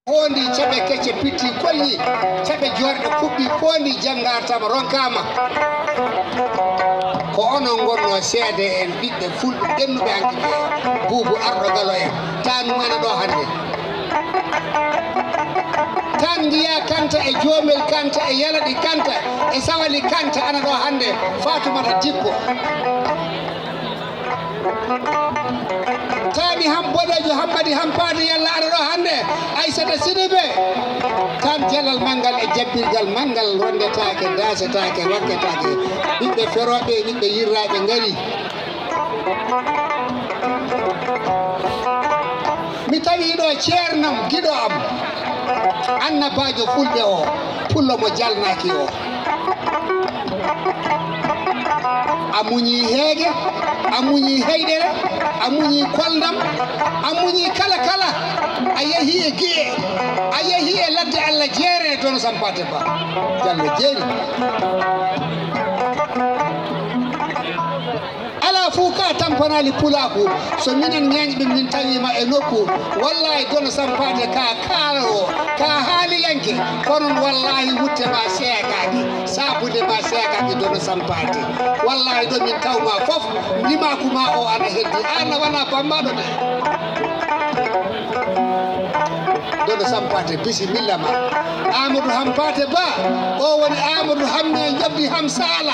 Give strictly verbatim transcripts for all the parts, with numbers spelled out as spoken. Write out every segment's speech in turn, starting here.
Poondi caɓe kecce pitti kolli, caɓe joorɗe kuɓɓi poondi janngaartama ronkaama. Ko onon ngonnoo seede en ɓiɓɓe fulɓe ɓennuɓe hanki ɓe, Buubu Arɗo Galo en, Taanum ana ɗo hannde. Taan Ngiyaa Kanta e Joomel Kanta e Yalaɗi Kanta e Sawali Kanta ana ɗo hannde, Faatumata Dikko. Taani ham boɗeejo Hammadi Hampaate Yalla ara ɗo hannde, Aysata Sidibe. Taan jalal manngal e jabbirgal manngal, ronndetaake, daasetaake, wakketaake. Ɓiɓɓe ferooɓe e ɓiɓɓe yirraaɓe ngari. Mi tawi ɗo ceernam, giɗo am, annabaajo fulɓe o, pullo mo jalnaaki o. A muñi heege, a muñi heyɗere, a muñi kolndam, a muñi kala kala. A yehi e gi'e, a yehi e ladde Allah jeere, Dono Sampaate Ba. Jallo jeeri. Alaa fuu ka tampanaali pulaaku, so minen ñeeñɓe min tawiima e nokku, wallaahi Dono Sampaate ka kaalawo, ka haaliyanke, kono wallaahi wutte ma seekaaki, saabude ma seekaaki Dono Sampaate. Wallaahi ɗo min tawma fof, ndimaaku ma o ana heddi, aan a wona bammaɗo de. Dono Sampaate, bisimilla ma. Amadou Hampaate Ba, o woni Amadou Hamme Njoɓdi Ham Saala,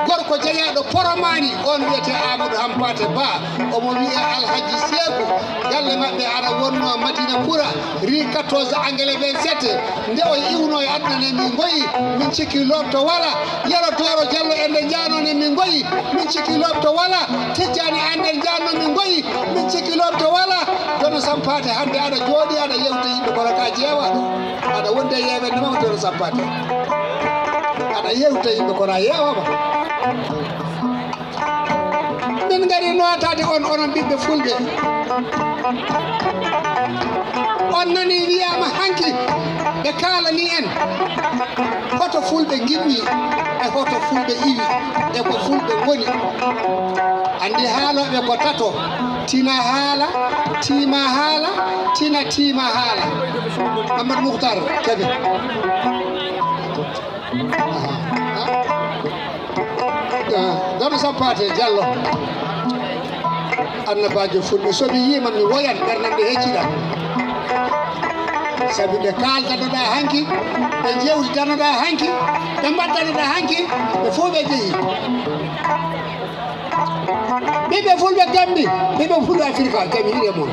gorko jeyaaɗo Poromaani, on wiyetee Amadou Hampaate Ba. Omo wiyee Alhaji Seeku, galle maɓɓe ana wonnoo Madina Kura, rue quatorze, angle vingt-sept. Nde o iwnoo e aduna nde, min ngoyi, min cikki lobto wala. Yero Tooro Jallo e nde njaanoo nde, min ngoyi, min cikki lobto wala. Tijjaani Aan nde njaanoo, min ngoyi, min cikki lobto wala. Dono Sampaate, hannde aɗa jooɗii, aɗa yewta yimɓe, kono ka jeewaaɗo. Aɗa wondi e yeewende ma, Dono Sampaate. Aɗa yewta yimɓe, kono a yeewaama. Min ngari nootaade on, onon ɓiɓɓe fulɓe. On nanii wiyaama hanki, ɓe kaalanii en hoto fulɓe ngimmii, e hoto fulɓe iwi, e ko fulɓe ngoni. Anndi haalooɓe ko tato, tina haala, tiima haala, tina tiima haala. Amadou Mouhtar Kébé. Aha. Ah, Dono Sampaate Jallo, annabaajo fulɓe, so mi yii ma mi woyan, ɓernam ɗe hecciɗam. Sabi ɓe kaaldanoɗaa hanki, ɓe jewtidanoɗaa hanki, ɓe mbaddanoɗaa hanki, ɓe fof ɓe jehi. Ɓiɓɓe fulɓe Gambi, ɓiɓɓe fulɓe Afirka, jam hiire mon.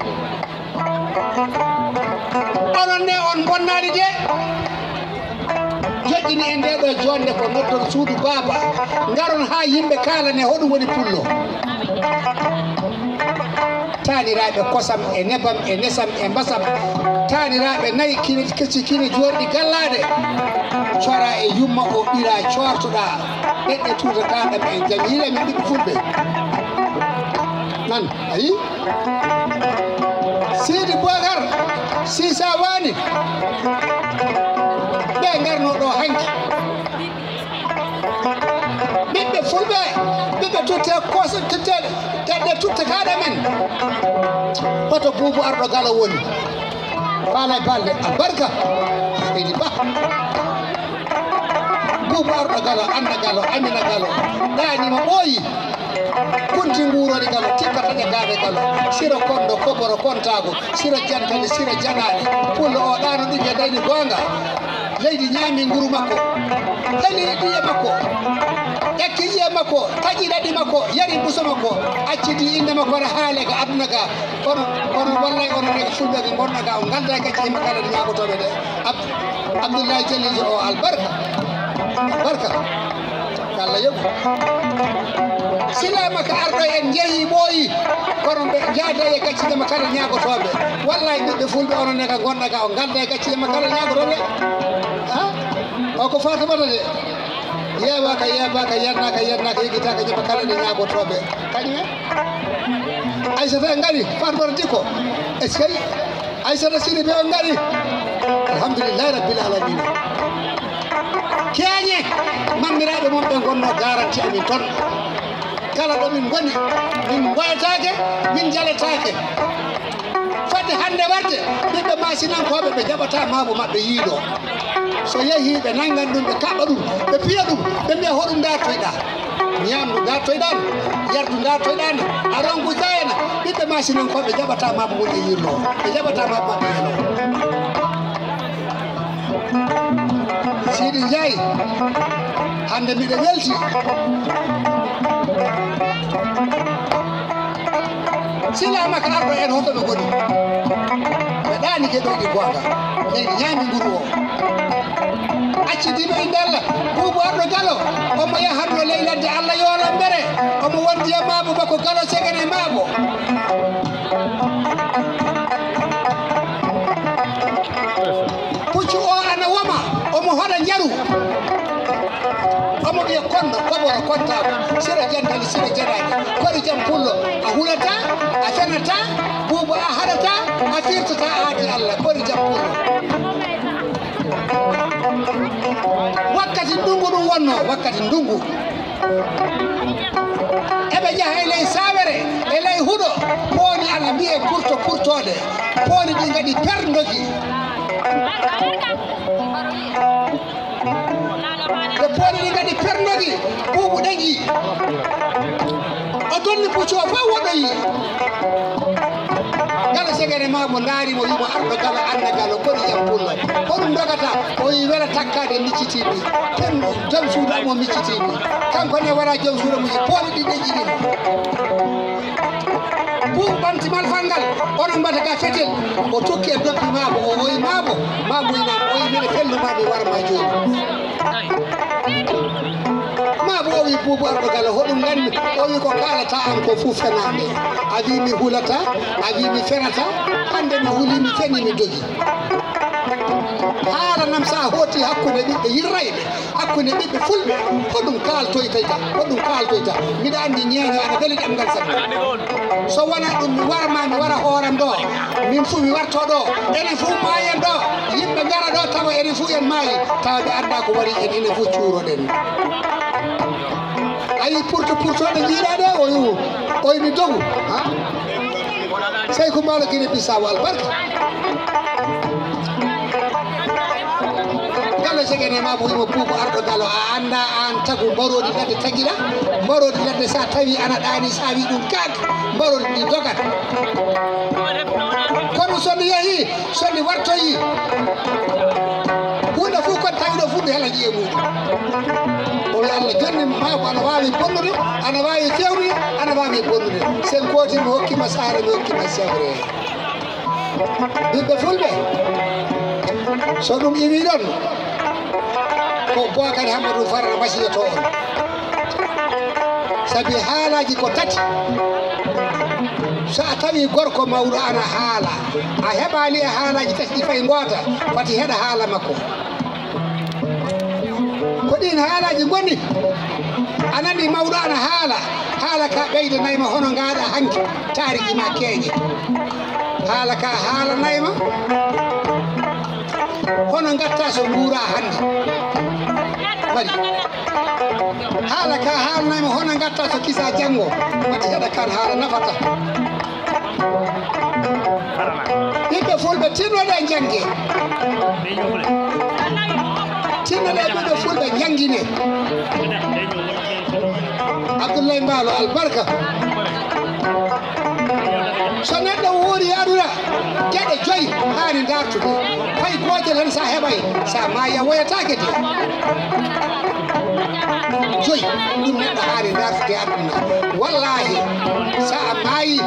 Onon ne on bonnaali de. Joƴƴini e ndee ɗoo joonde ko noddoton suudu baaba. Ngaron haa yimɓe kaalane hoɗum woni pullo. Taaniraaɓe kosam e nebam e nesam e mbasam. Taaniraaɓe nayi kine kecci kine joorɗi gallaade. Cora e yumma o ɓira coortoɗaa. Ɗeɗɗe tuuta kaɗam en jam hiire min ɓiɓɓe fulɓe. Nan, ayi? Sidi Boubacar Sisa Wani, ɓe ngarno ɗo hanki. Ɓiɓɓe fulɓe, ɓiɓɓe tutte kos-, tutte, teɗɗe tutte kaɗa men. Hoto Buubu Arɗo Galo woni? Faalay Balde, Albarka, Seydi Ba. Buubu Arɗo Galo, Anna Galo, Amina Galo, ɗaani mo ɓooyi. Kunti nguurori Galo, tikka taƴa gaaɓe Galo. Siro Kondo, Koboro, Kontaago, Siro Jantani, Siro Janaani. Pullo o ɗaano ɗiɗi e dayni goonga. Leydi ñaami nguru makko. Heli ɗiye makko. Ƴakki ƴiye makko, taƴi raɗi makko, yari buso makko. Acciti innde makko aɗa haale ka aduna ka. Kono, kono wallay onon e fulɓe ɓe ngonɗa ka, on ngalda e gacce yimɓe kala ɗi ñaagotooɓe ɗe. Ab-, Abdullahi Jallijo o, albarka. Albarka. Yo Allah yoɓu. Silama ka arɗo en jehi ɓooyi, kono ɓe jaada e gacce yimɓe kala ñaagotooɓe. Wallay ɓiɓɓe fulɓe onon e ka ngonɗa ka, on ngalda e gacce yimɓe kala ñaagotooɓe. Ha? O ko Fatumata de. Yeewaaka, yeebaaka, yannaaka, yannaaka, yeggitaaka, ñaama kala ɗe ñaagotooɓe. Kañum en. Aysata en ngari, Fatumata Dikko. Eskay. Aysata Siri ɓe on ngari. Alhamdulillahi Rabbil Alamina. Keeñe, mammiraaɓe mon ɓe ngonnoo garanti amin toon. Kala ɗo min ngoni, min ngoyataake, min njaletaake. Fadde Hannde warde, ɓiɓɓe maasinankooɓe ɓe jaɓataa maabo maɓɓe yiiɗo. So yehii, ɓe nanngan ɗum, ɓe kaɓɓa ɗum, ɓe piya ɗum, ɓe mbiya, "Hoɗum ndaartoyɗaa? Ñaamdu ndaartoyɗaa, yardu ndaartoyɗaa, a ronku zayana." Ɓiɓɓe maasinankooɓe jaɓataa maabo woni e yiirlo, ɓe jaɓataa maabo maɓɓe yiiɗo. Siidi Njaay, hannde mbiɗa welti. Silaamaka arɗo en hoto ɓe ngoni. Ɓe ɗaani geɗooji goonga. Leydi ñaami nguru o. Accidiiɓe e ndella. Buubu arɗo Galo. Omo yahatno ley ladde Alla yoola mbere. Omo wondi e maabo makko Galo Segene maabo. Puccu o ana woma, omo hoɗa njaru. Omo wiya konno, koboro, kontaako, sira jantali, sira janaani. Kori jam pullo, a hulata, a fenata, buubu a haɗata, a firtata aadi Alla. Kori jam pullo. Wakkati ndungu ɗum wonno, wakkati ndungu. Eɓe njaha e ley saawere, e ley huɗo, pooni ana mbiyee kurto kurtoode, pooni ɗi ngaɗi per ndogi. Nde pooni ɗi ngaɗi per ndogi, buubu ɗeŋi. O tolni puccu o fof woɗoyi. Galo Segene maabo ndaari mo, wii mo, "Arɗo Galo, annda Galo, kori jam pullo. Hoɗum ndogata?" O wii, "Wela takkaade miccitiimi. Ken jom suudu mo miccitiimi." Kanko ne wara jom suudu mo, pooli ɗi ɗeƴƴini mo. Buubu ɓamti malfal ngal, onon mbata ga fetel. O tokki e doppi maabo, o woyi maabo, maabo ina, o wii, "Mene fellu ma mi war ma jooni." Maabo o wii, "Buubu arɗo Galo, hoɗum nganmi?" O wii, "Ko kaalata am ko fuu fenaande. A wii mi hulata, a wii mi fenata, hannde mi huli, mi feni, mi dogi. Haalanam so a hooti hakkunde ɓiɓɓe yirrayɓe, hakkunde ɓiɓɓe fulɓe, hoɗum kaaltoytayta, hoɗum kaaltoyta? Miɗa anndi ñeeño ana weli ɗemngal saɗde. So wonaa ɗum, mi wara ma, mi wara hooram ɗo, min fuu mi warto ɗo, enen fuu maayen ɗo, yimɓe ngara ɗo tawa enen fuu en maayi, tawa ɓe anndaa ko waɗi en, enen fuu cuuroɗen." A yii purto purtooɗe njiiɗaa ɗe, o yu-, o yimi dogu, ha? Seyku Mbaalo Gine Bisaawo albarka. Galo Segene maabo wii mo, "Buubu arɗo Galo, a anndaa aan tagu mbaroodi ladde tagiɗaa? Mbaroodi ladde so a tawi ana ɗaani, so a wii ɗum kaak, mbaroodi ndi dogat." Kono so ndi yehii, so ndi wartoyii, huunde fof ko tawi ɗo fof ndu hela ƴiye muɗum. O wi, "Allah jonni maabo ana waawi bonnude, ana waawi fewnude, ana waawi bonnude." Sen kooti mi hokki ma saare, mi hokki ma sewre. Ɓiɓɓe fulɓe, so ɗum iwii ɗon, ko Bookari Hammadu Farra wasiyotoo on. Sabi haalaaji ko tati. So a tawi gorko mawɗo ana haala, a heɓaani e haalaaji tati ɗi fay ngoota, fati heɗa haala makko. Ko ɗiin haalaaji ngoni, a nani mawɗo ana haala, haala ka ɓeydanay ma hono ngaaɗa hanki, taariki ma keeñe. Haala ka haalanay ma hono ngatta so nguura hannde. Mari. Haala ka haalanay ma hono ngatta so kisa janngo. Mati heɗa kan haala nafata. Ɓiɓɓe fulɓe, tinnoɗe njannge. Tinnoɗe ɓiɓɓe fulɓe, njanngine. Abdoulaye Mbaalo, albarka. So neɗɗo wuuri e aduna, geɗe joyi haani dartude. Fay gootel heen so a heɓay, so a maayi a woyataake de. Joyi, ɗum neɗɗo haani dartude e aduna. Wallaahi, so a maayi,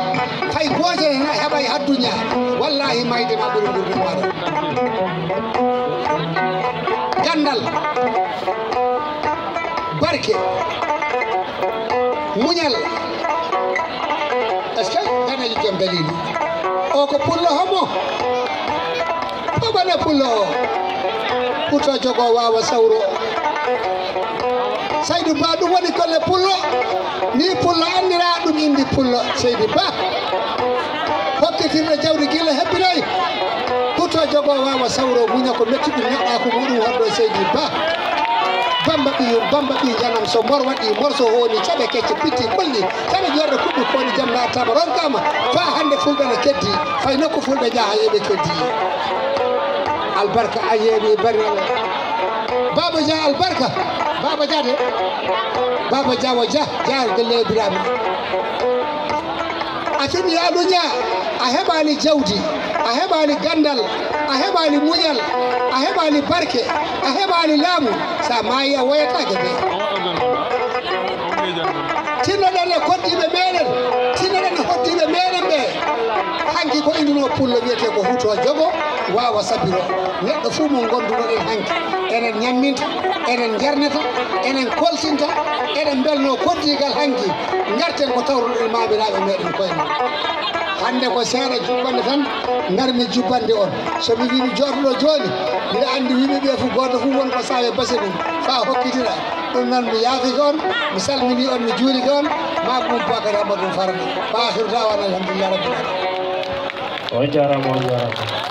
fay gootel heen a heɓay aduna. Wallaahi, mayde ma ɓuri ɓurde maaɗa. Ganndal. Barke. Muñal. Est-ce que daneejo jom dalilu? O ko pullo homo? Ko bane pullo o? Puto jogo wawa sawro. Saydu Ba, ɗum woni golle pullo. Ni pullo anndiraa ɗum indi pullo. Seydi Ba. Hokkitirɗo jawdi gila hebbinoy. Puto jogo wawa sawro muña ko metti ɗum neɗɗaaku muɗum hoɗɗo Seydi Ba. Bamba ɓiyum, Bamba ɓi janam, so Mor waɗi morso hooni, caɓe kecce pitti ɓolli, caɓe jorɗe kuɓɓi kooni, jam naataama ronkaama, faa hannde Fulɓe no keddi, fay nokku Fulɓe njaha yeɓe keddi. Albarka a yeeɓi bari. Baaba Dia albarka, Baaba Dia de, Baaba Dia wo Dia, Dia gelle Ibrahima. A fini Aluja, a heɓaali jawdi, a heɓaali ganndal, a heɓaali muñal, a heɓaali barke, a heɓaali laamu. Sa maayi a woyataake ɓe. Tinnoɗen e koddiiɓe meɗen, tinnoɗen e hoddiiɓe meɗen ɓe. Hanki ko induno pullo wiyetee ko huto jogo, waawa sabiro. Neɗɗo fuu mo ngondunoɗen hanki, enen ñamminta, enen njarnata, enen kolsinta, eɗen mbelno koddiigal hanki. Ngarten ko tawruɗen maamiraaɓe meɗen koye men. Hannde ko seeɗa jubbannde tan ngarmi jubbande on. So mi wii mi jooɗoɗo jooni, mbiɗa anndi wimɓe ɓe fof gooto fof won ko sawe base mum. Faa hokkitira. Ɗum noon mi yaafike on, mi salmini on, mi juurike on. Ma ɗum Bakar Amadou Farma. Wa akhiru da'wana alhamdulillah rabbil alamin. On jaaraama, on jaaraama.